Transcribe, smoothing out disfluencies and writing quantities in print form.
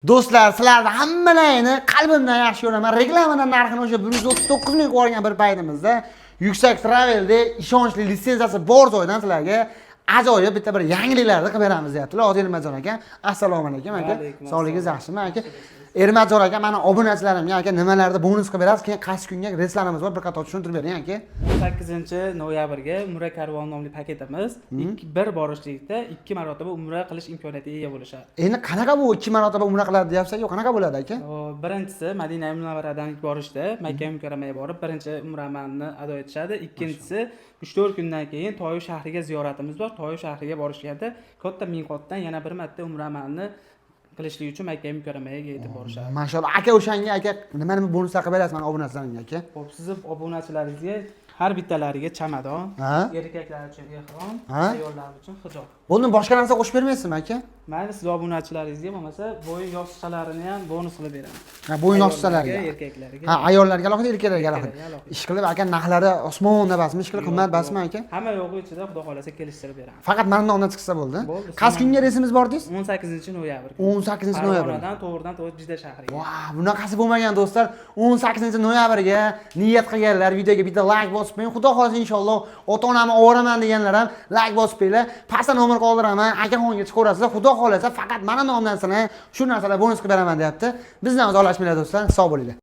Do'stlar, sizlarni hammalaringni qalbimdan yaxshi ko'raman. Reklamadan narxini o'sha 139 ming qo'ygan bir paytimizda Yuksak Travelda ishonchli litsenziyasi bor joydan sizlarga ajoyib bitta bir yangiliklarni qilib beramiz deyaptilar. Hozir Ermatjon aka, assalomu alaykum aka. Alaykum assalom. Sog'ligingiz yaxshimi, aka? Ermatjon aka, mani obunachilarimga, aka, nimalarda bonus qilib berasiz, keyin qaysi kunga reyslarimiz bor, bir qator tushuntirib bering, aka. 8-noyabrga Umra karvoni nomli paketimiz bir borishlikda ikki marotaba umra qilish imkoniyatiga ega bo'lishadi. Endi qanaqa bu ikki marotaba umra qiladi deyapsiz, yo'q, qanaqa bo'ladi, aka? Birinchisi Madina Munavvaradan borishda Makka Mukarramaga borib birinchi umra amalini ado etishadi. Ikkinchisi 3-4 kundan keyin Toif shahriga ziyoratimiz bor. Toif shahriga borishganda katta miqotdan yana bir marta umra amalini qilishlik uchun Makka Mukarramaga yetib borishadi. Mashalloh, aka, o'shanga, aka, nima nima bonuslar qilib berasiz mani obunachilarimga, aka? Xo'p, sizni obunachilaringizga har bittalariga chamadon, Ha? erkaklar uchun ehrom, Ha? ayollar uchun hijob. Bundan boshqa narsa qo'shib bermaysizmi, aka? Mayli, siz obunachilaringizga bo'lmasa bo'yin yostiqchalarini ham bonus qilib beraman. Ha, bo'yin yostiqchalariga. Erkaklarga. Ha, ayollarga alohida, erkaklarga alohida. Erkaklarga alohida. Ish qilib, aka, narxlari osmonda basmi, ish qilib qimmat basmi, aka? Hamma yo'g'i ichida, xudo xohlasa, kelishtirib beramiz. Faqat mani nomdan chiqsa bo'ldi. Bo'ldi. Qaysi kunga reysimiz bor deysiz? 18-noyabr. 18-noyabr. Farg'onadan to'g'ridan to'g'ri Jidda shahriga. Vau, bunaqasi bo'lmagan, do'stlar. 18-noyabrga niyat qilganlar videoga bitta like bosib qo'ying. Xudo xohlasa, inshaalloh ota-onamni ovoraman deganlar ham like bosib qo'yinglar. Pastda nomer qoldiraman, akaxonga chiqaverasizlar. Xudo xohlasa, faqat mani nomdan sizlarga shu narsalar bonus qilib beraman deyapti. Bizdan uzoqlashmanglar, do'stlar. Sog' bo'linglar.